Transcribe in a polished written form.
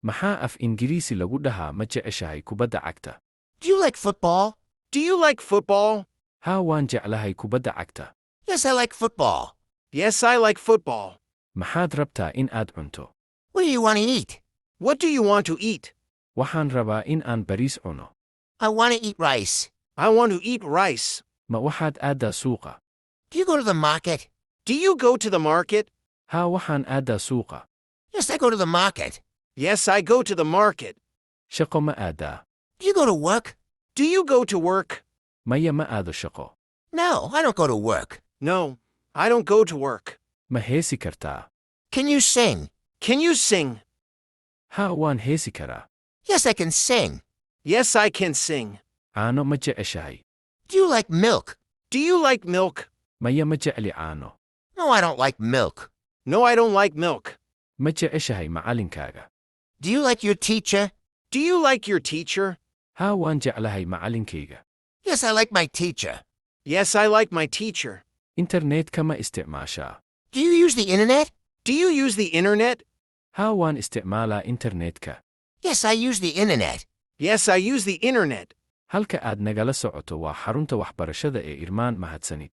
Maxaa af Ingiriisi lagu dhahaa ma jeceshahay kubadda cagta? Do you like football? Do you like football? Haa, waan jeclahay kubadda cagta. Yes, I like football. Yes, I like football. Maxaad rabtaa in aad cunto? What do you want to eat? What do you want to eat? Waxaan rabaa in aan bariis cuno. I want to eat rice. I want to eat rice. Ma waxaad aaddaa suuqa? Do you go to the market? Do you go to the market? Haa, waxaan aaddaa suuqa. Yes, I go to the market. Yes, I go to the market. Shaqo ma aaddaa? Do you go to work? Do you go to work? Maya, ma aado shaqo. No, I don't go to work. No, I don't go to work. Ma heesi kartaa? Can you sing? Can you sing? Haa, waan heesi karaa. Yes, I can sing. Yes, I can sing. Caano ma jeceshahay? Do you like milk? Do you like milk? Maya, ma jecli caano. No, I don't like milk. No, I don't like milk. Ma jeceshahay macallinkaaga? Do you like your teacher? Do you like your teacher? Haa, waan jeclahay macallinkayga. Yes, I like my teacher. Yes, I like my teacher. Internetka ma isticmaashaa? Do you use the internet? Do you use the internet? Haa, waan isticmaalaa internetka. Yes, I use the internet. Yes, I use the internet. Halka aad nagala socoto waa xarunta waxbarashada ee Irmaan. Mahadsanid.